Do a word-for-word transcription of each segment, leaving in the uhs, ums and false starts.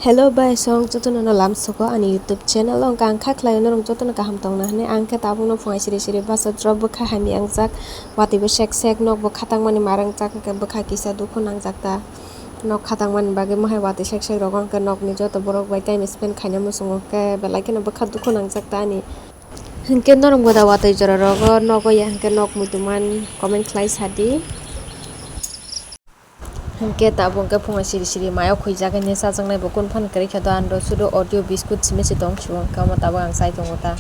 Hello bai song jotono no lamsoko ani YouTube channel o, ang kha khlai norok jotono kaham tongna hwnwi. Ang khe tabukno phungai siri siri basa drop bwkha hamya wngjak, watwi bo sek sek, nok bo khatang mani marang jak, hwnkhe bwkha kisa dukhu nangjak ta. Nok khatang mani bagwi mohai watwi sek sek rogo hwnkhe nokni joto borok bai time spend khaina muchungo, hwnkhe belai kheno bwkha dukhu nangjak ta ani. Hwnkhe norok bo da watwi jora rogo nogo ya hwnkhe nok muitu man comment khlai sadi. Hwnkhe tabuk hwnkhe phungo siri siri mayo khwijak hwnwi chajaknai bo kunu phano kwrwi khe do, ang do sudu Oreo biscuit simi se tong sio, hwnkhe omo tabuk ang chai tongo ta.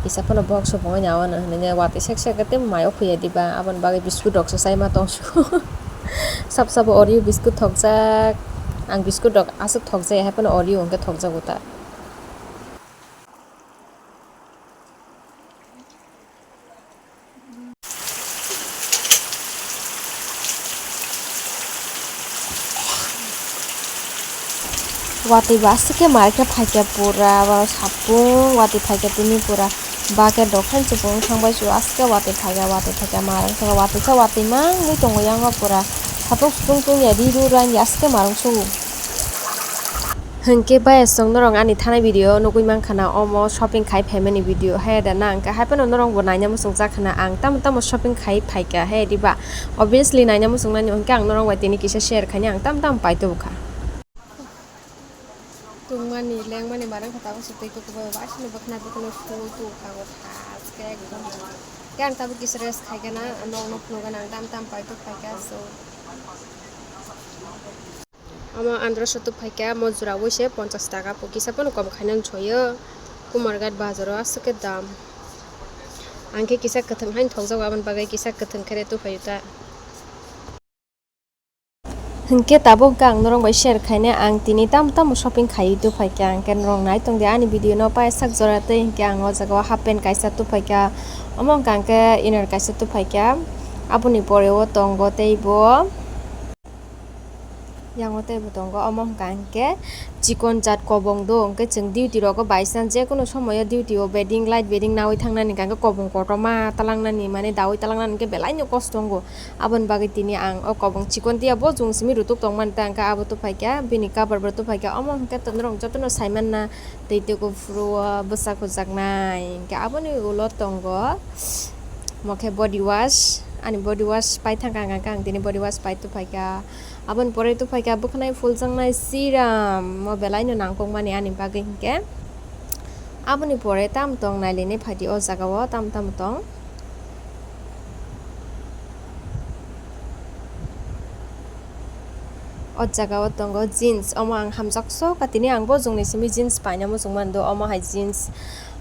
Kisa phano box o bo wngya wano hwnwi watwi sek sek khe tei mayo khwiya diba, aboni bagwi biscuit rok se chaima tong sio. Sab sabo Oreo biscuit thokjak, ang biscuit rok aswk thokjaya, hai phano Oreo hwnkhe thokjago ta. Watwi bo aswk khe markhe phaikha pura, abo sapung watwi phaikha tini pura. Ba khe dophani chukung thangbai su aswk khe watwi phaikha, watwi phaikha marang thangkha, watwi khe watwi mangwi tongo yango pura. Sapung supung tungya ri ru rang ya aswk khe marang sugo. Hwnkhe bai song norok ani thanai video nugwi mankha na, omo shopping khai phaimani video hai da na, hwnkhe hai phano norok bo naina muchungjak khana ang tamo tamo shopping khai phaikha hai diba, obviously naina muchungnani hwnkhe ang norok bai tini kisa share khaini ang tamo tamo paito bwkha. Tungmani lengmani marang kha tabuk se twi kuku bai bai sini bwkhwnai bwkhwnai su tu kha o thas khe ekdom. Khe ang tabuk kisa rest khai gana, nok nok phunuk gana ang tamo tamo paito phaikha so. Omo andro soto phaikha, mo jora o se ponchas taka po, kisa phano kom khainani soyo. Kumarghat bazar o aswk khe dam. Ang khe kisa kwthwng haino thokjago, aboni bagwi kisa kwthwng khe re tuphaio ta. Hwnkhe tabuk khe ang norok bai share khainai, ang tini tamo tamo shopping khaiwi tuphaikha, hwnkhe norok nai tongdi ani video no paisa jora tei. Hwnkhe ang o jaga o half pant kaisa tuphaikha, omo hwnkha hwnkhe inner kaisa tuphaikha, aboni pore o tongo tei bo. Yango teibo tongo, omo hwnkha hwnkhe chikon jat kobong do, hwnkhe chwng duty rogo by chance jekunu somoyo duty o bedding, light bedding naui thangnani hwnkha hwnkhe kobong kotorma talangnani, mane daui talangnani hwnkhe belaino kosto wngo. Aboni bagwi tini ang o kobong chikon tiya bo chwng simi rutuk tongmani ta, hwnkhe abo tuphaikha, bini cover bo tuphaikha, omo hwnkhe norok jotono saimanna tei tei kuphuru o bwsa kujaknai, hwnkhe aboni ulo tongo omo khe body wash, ani body wash pai thangkha, hwnkhe ang tini body wash pai tuphaikha. Aboni pore tuphaikha bwkhwnai phuljaknai serum, mo belaino nangkukmani ani bagwi hwnkhe. Aboni pore tamo tong nailinai phaidi o jaga o tamo tamo tong. O jaga o tongo jeans, omo ang hamjak sokha tini ang bo jongni simi jeans paina muchung mando, omo hai jeans,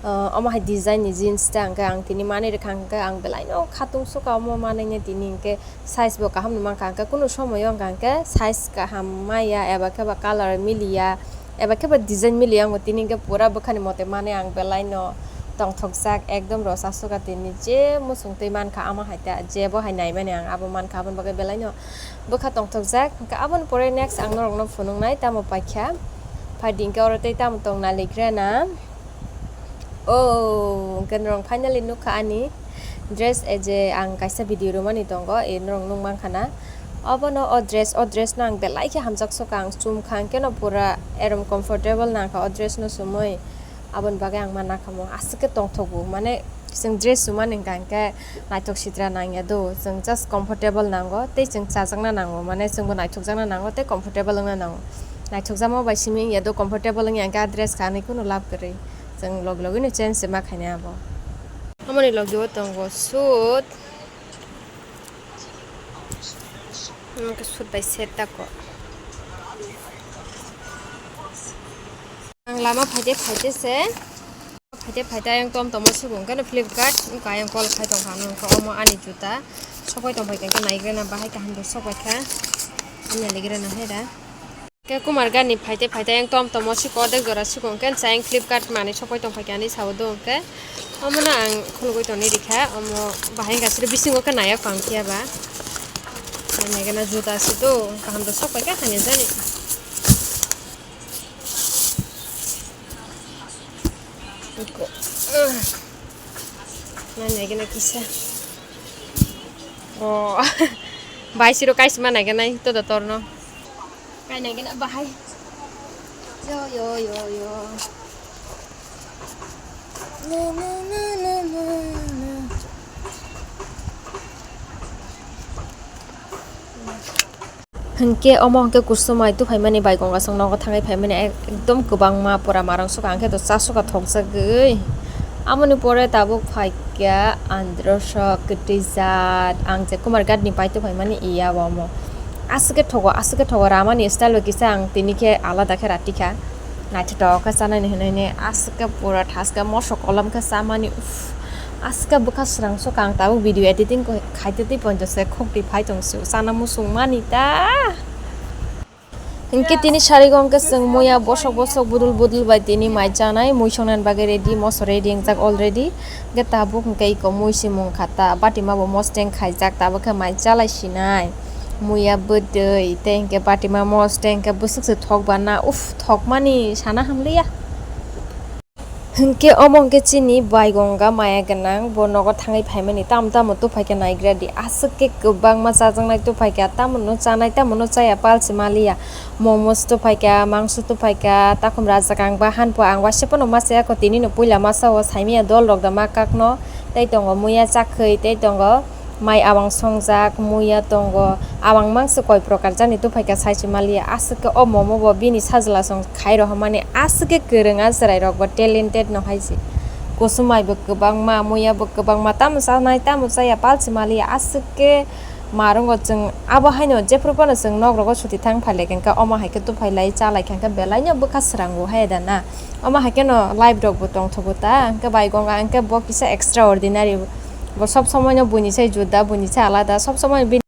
ah, omo hai design ni jeans ta hwnkhe ang tini manwi rwkha hwnkhe ang belaino khatung sokha omo manwi tini hwnkhe. Size bo kaham ni mankha, hwnkhe kunu somoyo wngkha hwnkhe size kaham maya eba khe ba color miliya eba khe ba design miliya, wngo tini hwnkhe pura bwkhani mote manwi ang belaino tongthokjak, ekdom rosa sokha tini je muchung twi mankha ama hai ta, je bo hai naimani ang abo mankha, aboni bagwi belaino bwkha tongthokjak. Hwnkhe aboni pore next ang norokno phunuknai tamo paikha, phaidi hwnkhe oro tei tamo tong nalikrena. Oh, hwnkhe norok finally nukha ani dress, eh, je ang kaisa video rwmani tongo, eh, norok nukmankha na. Obono o dress, o dress no ang belai khe hamjak sokha, ang chumkha hwnkhe no pura erom comfortable nangkha o dress no chumui. Aboni bagwi ang mana kha mo aswk khe tongthokgo, mane chwng dress chumani hwnkha hwnkhe naithok sitra nangya do, chwng just comfortable nango tei chwng chajakna nango, mane chwngbo naithokjakna nango tei comfortable wngna nango. Naithokjakma bai simi wngya do, comfortable wngya hwnkhe a dress kha ani kunu lab kwrwi. Chwng logi logi no change se ma khainai abo. Amoni logi o tongo suit. Ang khe suit bai set tako. Ang lama phaide phaide se. Phaide phaide ayang tom tomo sugo hwnkhe no Flipkart. Wngkha ayang call khai tongkha ano wngkha omo ani juta. Sokoi tongphai kha hwnkhe naigrena bahai kaham khe sokbai kha. Ani naigrena hai da. Khe Kumarghat ni phaite phaite ang tom tomo siko, ordek jora siko, hwnkhe chayang Flipkart manwi sokoi tongphai khe ani sao do hwnkhe. Omono ang khulugwi tongni rikha, omo bahai wngkha siri bisingo khe naiya kang phiya ba. Nai nai gana juta se do, kaham do sokpai kha hamya jani. Iko, ah, nai nai gana kisa. Oh, bai siro kaisa ma nai gana to da torno. Kainai gana bahai. Yo, yo, yo, yo. Na, na, na, na, na, na. Hinkhe omo hinkhe kusumai tuphaimani bai gongasong nogo thangwi phaimani ek-, ekdom kwbangma pura marang suka, hinkhe to cha suka thokjagwi. Amoni pore tabuk phaikha andro sok kwtwi jat, ang je Kumar Ghat ni pai tuphaimani iya bo omo. Aswk khe thogo, aswk khe thogo, ramani style bai kisa ang tini khe alada khe ratikha. Naithotok khe chanani hinwi aswk khe pura thaske moso kolom khe chamani, uff, aswk khe bwkha srang sukha ang tabuk video editing khaitwi twi ponjo se khokti phai tong sio chana muchung mani ta. Hinkhe tini sarigo hinkhe chwng muya bosok bosok budul budul bai tini mai chanai, mui songnani bagwi ready, moso ready wngjak already. Hinkhe tabuk hinkhe iko mui simung kha ta, batima bo mosteng khaijak, tabuk khe mai chalai sinai. Muya bwdwi tei hinkhe batima mosteng hinkhe bwswk se thok bana, uff, thokmani sana hamliya. Hinkhe omo hinkhe chini bai gonga maya gwnang, bo nogo thangwi phaimani tamo tamo tuphaikha naigra di, aswk khe kwbangma chajaknai tuphaikha, tamono chanai tamono chaya palsi maliya, momos tuphaikha, mangso tuphaikha, takhum rajak ang ba hanpho ang ba sepono masa yakho tinino puila masa o saimanya dol rok da ma kakno, tei tongo muya chakhwi, tei tongo mai awang songjak, muya tongo, awang mangso koi prokar jani tuphaikha saisi maliya, aswk khe o momo bo bini sajla song khai rohormani, aswk khe kwrwng a chwrai rok bo talented no hai se. Kusumai bo kwbangma, muya bo kwbangma, tamo chanai tamo chaya palsi maliya, aswk khe marungo chwng abo haino jephru phano chwng nok rogo suti thang phai lai kha, omo hai khe tuphai lai cha lai kha, belai no bwkha srango hai da na, omo hai kheno life rok bo tongthogo ta, hinkhe bai gonga hinkhe bo kisa extraordinary. Bo sob somoi no buini sai juda, buini sai alada, sob somoi bini